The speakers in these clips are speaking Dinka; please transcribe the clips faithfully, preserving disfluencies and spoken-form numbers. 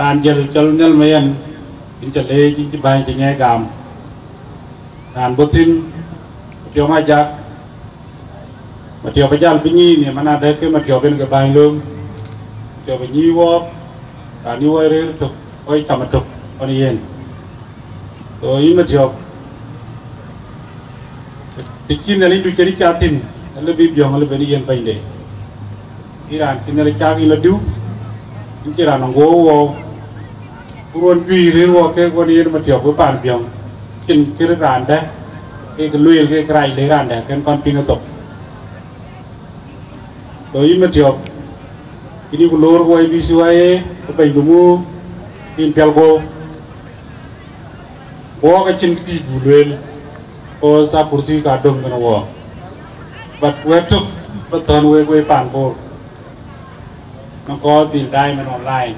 Raan jël cɔl Nhial Mayen, yïn ca leec, yïn cï bäny cï ŋɛk gam. Raan bɔ̈ thïn, Matiɔp Ajak, Matiɔp ajal bï nyïïn, ye man adɛ̈ ke Matiɔp en ke bäny lööm. Matiɔp ë nyïïn wɔɔk, raan yï wɔ rëër tök, kɔc cam ëtök ɣɔn yen. So yïn Matiɔp, të cï Nhialicdu cï rïc cak thïn, alë bï biɔ̈ŋ alë ben yen bɛ̈nyde. Yïn raan cï Nhialic cak yïn lɔ diu, yïn cï raan nɔŋ guɔ̈u wɔɔu. Ku ruɔ̈n juëc rëër wɔ kek ɣɔn yen Matiɔp bï paan biɔ̈ŋ, cïn kërë raan dɛ̈, kek lueel kek kërac le raan dɛ̈ kën kɔn piŋ ë thok. So yïn Matiɔp, yïn ku loor ku wai B C Y A, ku bɛ̈nydu mu, yïn pial guɔ̈u. Wɔɔk acïn kë dït buk lueel, cause a kursi ka döŋ kën wɔɔk. But wɛ̈t tök bä thɔ̈n wek wei paan Bor, në kɔɔr dhil daai mɛn online.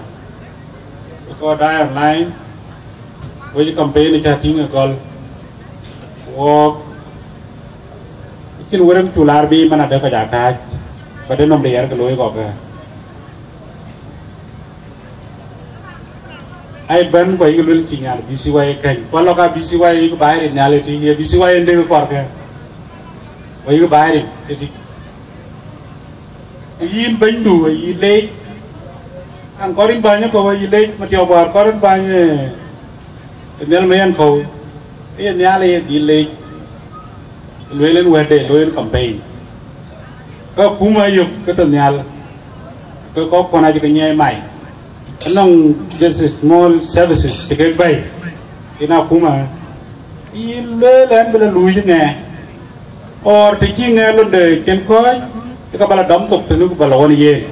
Bï kɔɔr daai online, wec campaign ca tïŋ ë gɔl. Wɔɔk, acïn wërëm cu laar bï man adɛ̈ kɔc aa kääc, but ë nɔm de yɛr ke looi kɔ̈k ë. Ai bɛ̈n ku ayï luel cï nhial B C Y A kɛ̈ny, ku alɔ ka B C Y A yïk baai rin nhial ëtï, ye B C Y A en dek kɔrkë, ku ayïk baai rin ëtï. Ku yïn bɛ̈nydu ayï leec, an kɔr yïn bäny ë kɔ̈u ayï leec, Matiɔp wäär kɔr yïn bäny ë Nhial Mayen kɔ̈u, ë ye nhial ë ye dhil leec, lueel en wɛ̈tde, looi en campaign. Ka akuma yök ke tɔ nhial, ke kɔc kuɔn acï ke nyiɛɛi mai. Anɔŋ just small services cï kek bɛ̈i, yen akuma. Yïn lueel ɛn bï lɔ luuc ŋɛɛ, or të cï ŋɛɛ londe cïn kɔ̈ɔ̈c, ke ka bä lɔ dɔm thok tënë ku bä lɔ ɣɔn yen.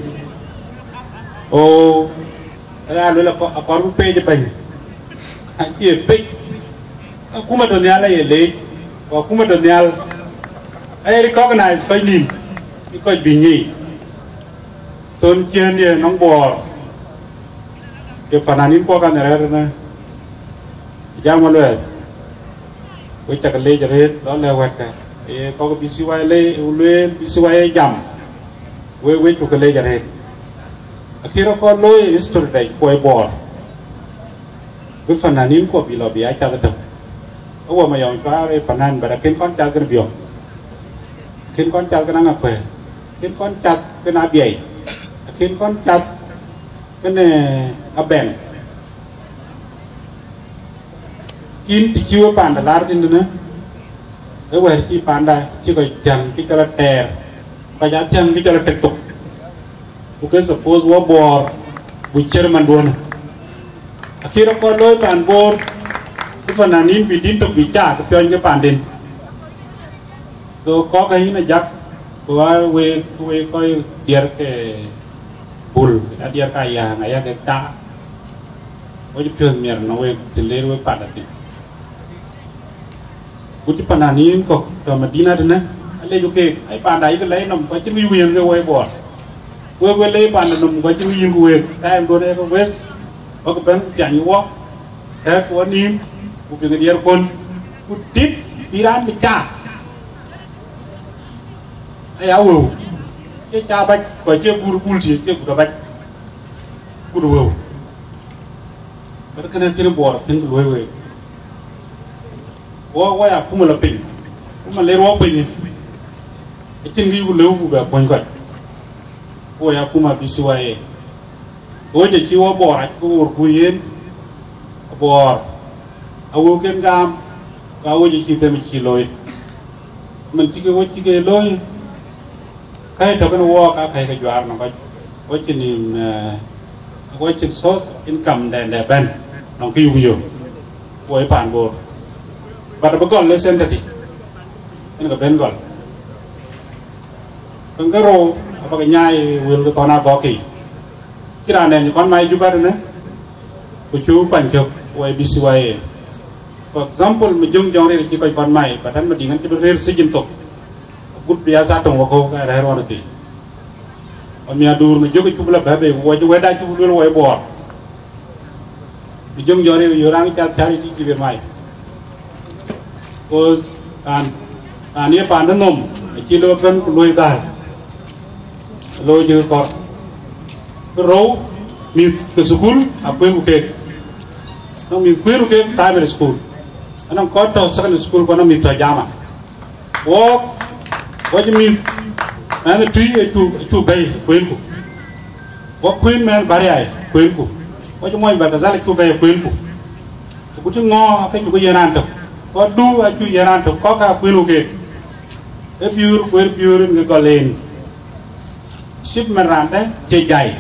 O, aya luel akɔ-, akɔr bï pec ë bɛ̈ny. Acie pec. Akuma tɔ nhial aye leec, ku akuma tɔ nhial aye recognize kɔc nïïm, ë kɔc bï nyic. Thon ciëëndï nɔŋ Bor, ke fananin kuɔ kan rɛ̈ɛ̈r ënë, jam aluɛɛl, wek cak leec arëët, lɔ lɛ̈k wɛ̈tkë, ye kɔ̈k B C Y A le, lueel B C Y A jam, wek wek cuk leec arëët. Akï rɔt kɔn looi history dɛc kuɔi Bor, bï fananin kuɔ bï lɔ bï aa cath ëtök. Awɔ Mayɔm Cuaar ë fanan, but akën kɔn cath kën Biɔŋ, akën kɔn cath kën Aŋakuɛɛr, akën kɔn cath kën Abiɛi, akën kɔn cath kën, eh, Abɛn. Kïn të cï we panda laar thïn tënë, ë wɛ̈ɛ̈r cï panda cï kɔc thiäŋ kë cɔl atɛɛr, kɔc aa thiäŋ kë cɔl atek thok. Ku ke suppose wɔ Bor, bu chairman duɔ̈në. Akï rɔt kɔn looi paan Bor, ku fananin bï din tök bï cak piɔ̈ny ke panden. So kɔ̈k ë yïn ajak, ku aa wek, wek kɔc diɛɛr ke bul, aa diɛɛr ka yääŋ, aya ke cak. Wec piɔ̈th miɛr nɔŋ wek të leer wek panda thïn. Ku cï fananin kɔ̈k tɔ Madina tënë, alec keek, ai panda yïk lɛc nɔm, ku acïn kë yuk yen ke woi Bor. Wek we lɛc panda nɔm, ku acïn kë yïn ku week, time duɔ̈n ee ke wes, bäk bɛ̈n ku piany wɔ, tɛ̈k wɔ nïïm, ku piŋ diɛɛr kuɔ̈n, ku dit bï raan bï cak. Aya wëu, cie cak abac, ku acie guur bul tï, cie gut abac, gut wëu. Bät kënë acïn Bor acïn kë luɔ̈i week. Wɔ, wɔ ya akuma lɔ piny, akuma ler wɔ piny, acïn kë yuku lëu ku bɛ kuɔ̈ny kɔc. Wɔ ya akuma B C Y A. Wɔ cä cï wɔ Bor rac ku ɣor ku yen, Bor, awëuken gam, ka wɔ cä cï them cï looi. Mën cï ke wɔ cï ke looi, ka ye tɔ̈ kën wɔɔk aa ka ye ke juaar nɔŋ kɔc, wɔ cïn nïïm, eh, wɔ cïn source income dɛn dɛ bɛ̈n nɔŋ kë yuk yök, wɔ ye paan Bor. But abï gɔl le center tï, en ke ben gɔl. Ken ke rou abäk nyaai wël ke thɔn agɔk kei. Cï raan dɛn cï kɔn mai Juba tënë, ku cuk kuany cök, wɔ ye B C Y A. For example, Majöŋ Jɔŋ Riir cï kɔc kɔn mai, but an Madiŋ an cï bï rëër sijin thok. Agut bï ya thaa töŋ wakɔ̈u ka rɛ̈ɛ̈r ɣɔn thii. Amiäk duur Majöŋ cuk lɔ bɛ̈ bei, wɔ cï wɛ̈tda cuk luel wɔ ye Bor. Majöŋ Jɔŋ Riir yöör raŋ cath cär cï cï bï mai. Cause raan, raan ye paande nhom, acï lɔ bɛ̈n ku luɔi dhäär. Looi cï kɔr. Bï rou, Mïth ke thukul akuënku keek. Nɔŋ mïth kuënku keek primary school. Anɔŋ kɔc tɔ̈ secondary school, ku anɔŋ mïth tɔ̈ jama. Wɔk, wɔc mïth mɛnh Tui acu, acu bɛ̈i kuënku. Wɔk kuën mɛnh Bariai kuënku. Wɔc mony Barkazal acu bɛ̈i kuënku. Ku cï ŋɔ̈ɔ̈r ke cuk yen raan tök. Kɔc du acu yen raan tök, kɔ̈k akuënku keek. Ee biöör, kuër biöör yen ke gɔl en. Cïp mɛn raan dɛ̈ cie jai.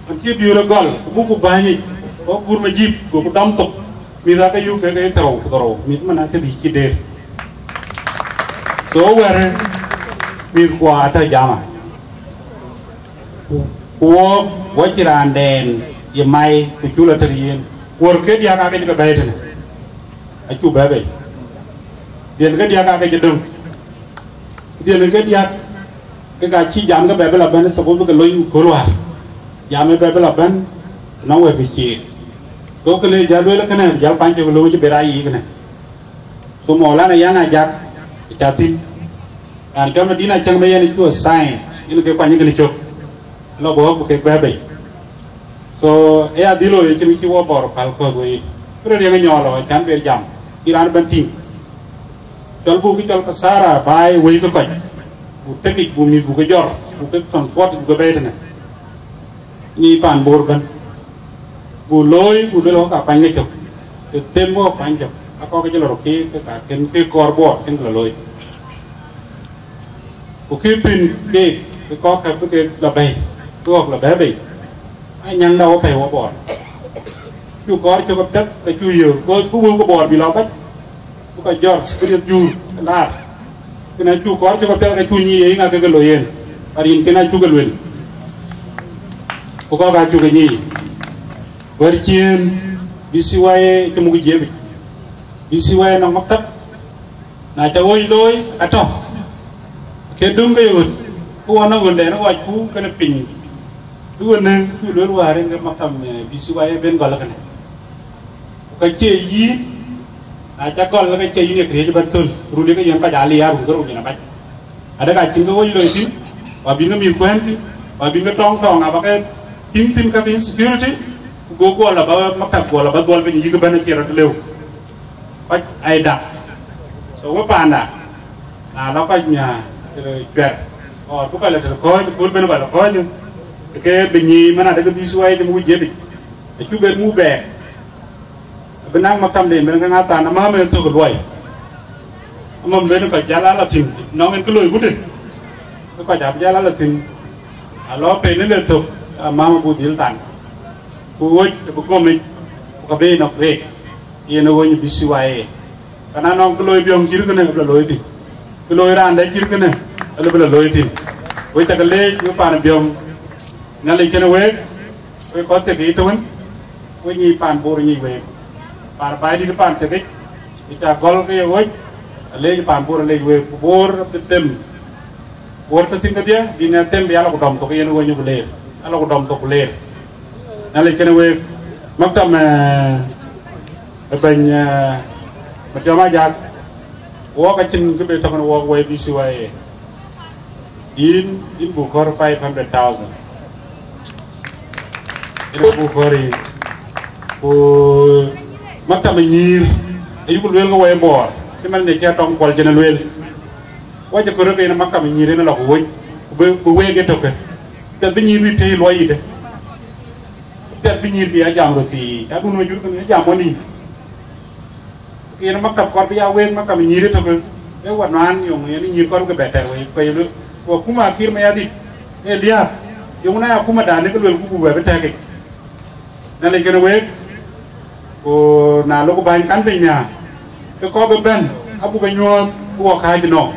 Ɣɔn cï biöör ë gɔl, ku buk ku bäny yic, ku gur me jïp, goku dɔm thok. Mïth aake yuk kek ee thërou ku thërou, mïth man acï dhïc cï deer. So wɛ̈ɛ̈rë, mïth kuɔ atɔ̈ jama. Ku, ku wɔk, wɔ cï raandɛn ye mai, ku cul atër yen. Wuɔ̈r ke diäk aake cï ke bɛ̈ɛ̈i tënë. Acu bɛ̈ɛ̈i bei. Dhiën ke diäk aake cï döŋ. Dhiën ke diäk, ke ka cï jam ke bɛ bï la bɛ̈n, suppose bï ke lony kööl wäär. Jam ë bɛ bï la bɛ̈n, nɔŋ wɛ̈t bï ciëër. So kënë jäl lueel kënë, jäl kuany cök löŋ cï ber aa yic kënë. So Maulana Yaŋ Ajak, ca thïn. Raan cɔl Madina Cäŋ bï yen cuɔ sign, yen ke kuany kënë cök. Lɔ bɔ̈ bï kek bɛ̈ɛ̈i bei. So, ë ya dhil looi cïn cï wɔ bɔr päl kɔ̈th wei. Kërë riɛŋ nyɔɔl ɔ, can ber jam, cï raan bɛ̈n tïŋ. Cɔl buk kë cɔl kasara baai wei ke kɔc. Buk tekic, buk mïth, buk ke jɔr, buk ke transport, buk ke bɛ̈ɛ̈i tënë. Nyi paan Bor bɛ̈n. Buk looi, buk luel ɣɔ̈k ka kuany ke cök. Ke them ɣɔ̈k kuany cök. Akɔ̈k ke cï lɔ röt ke, ke ka kën ke kɔɔr Bor, kën ke lɔ looi. Ku kë pïn keek, ke kɔ̈k kë bï kek lɔ bɛ̈i, bï ɣɔ̈k lɔ bɛ̈ɛ̈i bei. Anyaŋda wɔ pɛ̈i wɔ Bor. Cu kɔɔr cök apiɛth ke cu yöör, because bï wëu ke Bor bï lɔ bac, bï kɔc jɔr, bï rieth juur, laar. Kënë acu kɔɔr cök apiɛth ke cu nyic ye yïŋa ke ke loi yen, arin kën acu ke luel. Ku kɔ̈k acu ke nyic. Wɛ̈t ciëën, B C Y A cï muk jiëëpic. B C Y A nɔŋ maktab, na ca ɣööc looi, atɔ̈. Ke döŋ ke ye ɣöt, ku wɔ nɔŋ ɣöndɛn ɣɔcku kënë piny. Bï ɣöt nɛ̈ŋ, bï lueel wäär yen ke maktab, eh, B C Y A ben gɔl kënë. Ku ka cie yïn, na ca gɔl, ka cie yïn ye këriëëc ëbɛ̈n thöl, run ye ke yen kɔc aa liaar, run ke rou nyin abac. Adek acïn ke ɣööc loi thïn, wa bïn ke mïth kuɛ̈n thïn, wa bïn ke tɔŋ tɔŋ abä ke tïŋ thïn ka ke insecurity, ku go guɔ lɔ bä maktab guɔ lɔ bä dhuɔl piny yïk ëbɛ̈n acie rɔt lëu. Kɔc ai dak. So we panda, na lɔ kɔc nya, eh, cuɛr, or bï kɔc lɔ tëde kɔ̈ɔ̈c, kööl ben kɔc lɔ kɔ̈ɔ̈c, ke bï nyic man adek B C Y A cï muk jiëpic, acu ben muk bɛɛr. Abï naŋ maktamden ben ke ŋa than amäämë thök luɔi. Amam ben kɔc jäl ala thïn, nɔŋ en kë loi gutë, ke kɔc abï jäl ala thïn. Alɔ pen le thök, amäämë buk dhil than. Ku ɣöc abï gomic, ku ka be nɔk reek. Yen ë ɣöny B C Y A. Kana nɔŋ kë loi biɔŋ cït kënë abï lɔ looi thïn. Kë loi raan dɛ cït kënë, abï lɔ looi thïn. Wek cakë leec, wek paan biɔŋ. Nhialic kënë week, wek kɔc thiek yic tëwën, wek nyic paan Bor nyic week. Paan baai dït paan thiek yic, ë ca gɔl ke ye ɣöc, alec paan Bor alec week, ku Bor abï them. Bor tɔ thïn kedhie, bï ŋɛk them bï ala ku dɔm thok yen ɣöny ku leer, ala ku dɔm thok ku leer. Nhialic kënë week, maktam, eh, ë bɛ̈ny, eh, Matiɔm Ajak, wɔk acïn kë bï tɔ̈ kënë wɔk wɛi B C Y A. Yïn, yïn buk kɔ̈r five hundred thousand. Yïn buk kɔ̈r yïn. Ku maktam ë nyïïr, ayuk lueel ke wɛi Bor, cï man de cï Atɔŋ Kuɔl cïn lueel. Wɔ cï kɔ̈r ke yen maktam ë nyïïr yen lɔ ku wöc, ku bï, bï week ye tökë. Piɛth bï nyïïr bï tëi luɔi yïdë. Piɛth bï nyïïr bï a jam röt thii, adun wä jur kënë jam wä nïïm. Ke yen maktab kɔɔr bï ya week maktab nyïïr ë tökë, ee wä nuan yöŋ yen nyïïr kɔɔr bï ke bɛ tɛr wei, ku ye luel, ku akuma Kiir Mayardit, ee liääp, yöŋ na ya akuma dan, ke luel ku bï wɛ bï tɛ̈k yic. Nhialic kënë week, ku na lok bäny kan piny nhiaar, ke kɔɔr bï bɛ̈n, abuk ke nyuɔɔth, ku wɔ kääc nɔm.